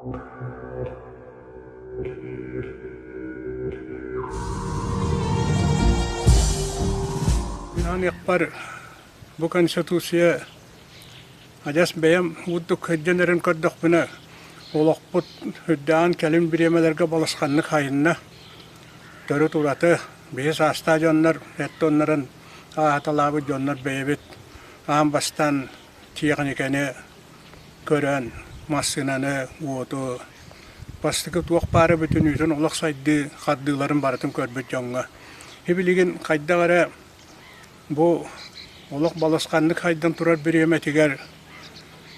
Мин аныахпар бу Конституция адьас бэйэм курдук сылдьан эрэн көрдөхпүнэ, олохпут үрдээн кэлин бириэмэлэргэ балысханнык хайынна. Төрүт ураты биһи саастаах дьоннор эт тоннорон ааһыталаабыт дьоннор бэйэбит аан бастаан тиэхиньикэни көрөн, массыынаны, уоту, бастакы туох баара бүтүнүүтүн олох сайдыы хардыыларын барытын көрбүт дьоҥҥо. Билигин хайдах эрэ бу олох балысханнык хайдан турар бириэмэтигэр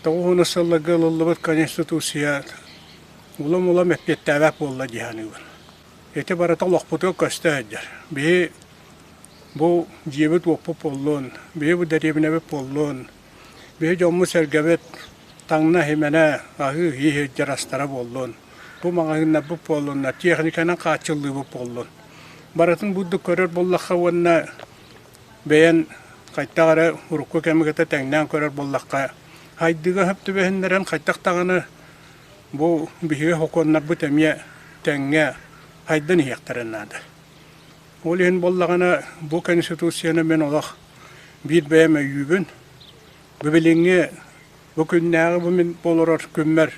90 сылларга ылыллыбыт Конституция улам-улам эппиэттээбэт буолла дии саныыбын. Ити барыта олохпутугар көстө сылдьар. Биһи бу дьиэбит-уоппут буоллун, биһи бу дэриэбинэбит буоллун, биһи дьоммут-сэргэбит таҥна-симэнэ, аһыы-иһии сылдьар астара буоллун, бу маҕаһыыннарбыт буоллуннар, техниканан хааччыллыыбыт буоллун. Барытын бурдук көрөр буоллахха уонна бэйэн хайдах эрэ урукку кэми кытта тэҥнээн көрөр буоллахха, хайдыга сөп түбэһиннэрэн хайдах даҕаны бу биһиги сокуоннарбыт эмиэ тэҥҥэ хайдан иһиэхтэрин наада. Ол иһин буоллаҕына бу Конституцияны мин олох биир бэйэм өйүүбүн. Бу билиҥҥи бу күннээҕи бу мин олорор күммэр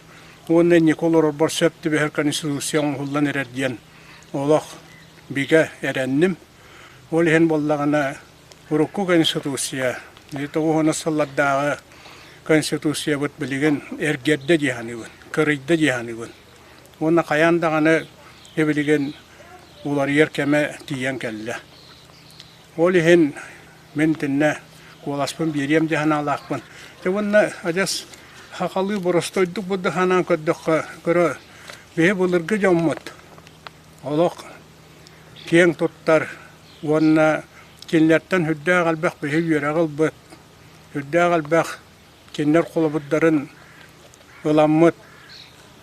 уонна инники олорорбор сөп түбэһэр Конституция оҥоһуллан эрэр диэн олох бигэ эрэнним. Ол иһин буоллаҕына урукку Конституция, 90 сыллардааҕы Конституциябыт билигин эргэрдэ дии саныыбын, кырыйда дии саныыбын. Уонна хайаан даҕаны билигин уларыйар кэмэ тиийэн кэллэ. Ол иһин мин итиннэ куоласпын биэриэм дии санаалаахпын. Дьэ уонна адьас сахалыы боростуойдук бурдук санаан көрдөххө, көрө, биһи былыргы дьоммут олох киэҥ туттар уонна кинилэртэн сүрдээх элбэх биһи үөрэҕи ылбыт, сүрдээх элбэх кинилэр холобурдарын ыламмыт,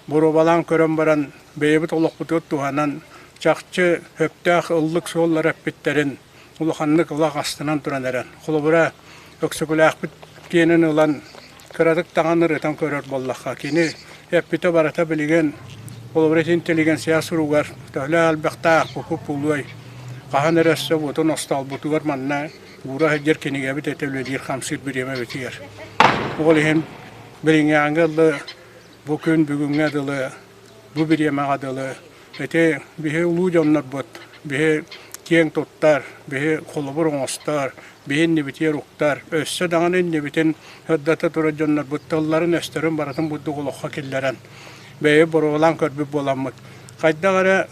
боруобалаан көрөн баран бэйэбит олохпутугар туһанан чахчы сөптөөх ыллык суоллары эппиттэрин улаханнык ылах астынан туран эрэн. Холобура, Өксөкүлээхпит киэнин ылан кыратык даҕаны ырытан көрөр буоллахха, кини эппитэ барыта билигин холобура ити интеллигенция суругар төһөлөөх элбэхтээх купу пулуой хаһан эрэ өссө уотун остолбутугар манна уура сылдьар кинигэбит этэ үлэлиир хамсыыр бириэмэбитигэр. Ол иһин билиҥҥээҥҥэ дылы бу күн бүгүҥҥэ дылы бу бириэмэҕэ дылы ити биһи улуу дьоннорбут биһи киэҥ туттар, биһи холобур оҥостор, биһи иннибитигэр уктар, өссө даҕаны иннибитин сырдата турар дьоннорбут тылларын-өстөрүн барытын бурдук олоххо киллэрэн бэйэ боруобалаан көрбүт буоламмыт хайдах эрэ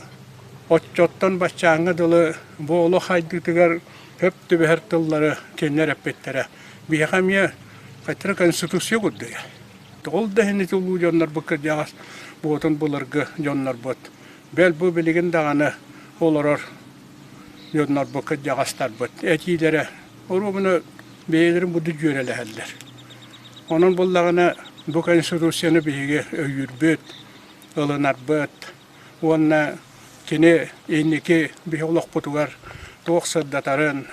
оччоттон баччааҥҥа дылы бу олох хайдыытыгар сөп түбэһэр тыллары кинилэр эппиттэрэ. Биһиэхэ эмиэ хайдах Конституция курдуга. Ол да иһин ити улуу дьоннорбут кырдьаҕас буотун былыргы дьоннорбут. Бэл бу билигин даҕаны олорор дьоннорбут кырдьаҕастарбыт этиилэрэ оруобуна бэйэлэрин буду дьүөрэлэһэллэр. Онон буллаҕына бу Конституцияны биһиги өйүүрбүт, ылынарбыт уонна кини инники биһи олохпутугар туох сырдатарын,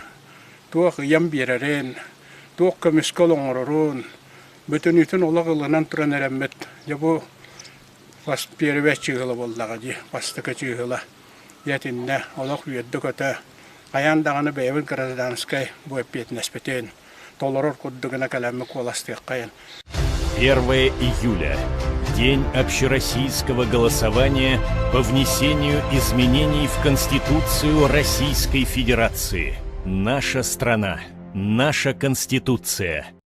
туох ыйан биэрэрин, туох көмүскэл оҥорорун бүтүнүүтүн олох ылынан туран эрэммит дьэ бу бас первэй чыыһыла буоллаҕа дии бастакы чыыһыла дьэ итиннэ олох үөрдэ-көтө хайаан даҕаны бэйэбит гражданскай бу эппиэтинэспитин толорор курдук гына кэлэммит куоластыаххайын 1 июля. День общероссийского голосования по внесению изменений в Конституцию Российской Федерации. Наша страна, наша Конституция.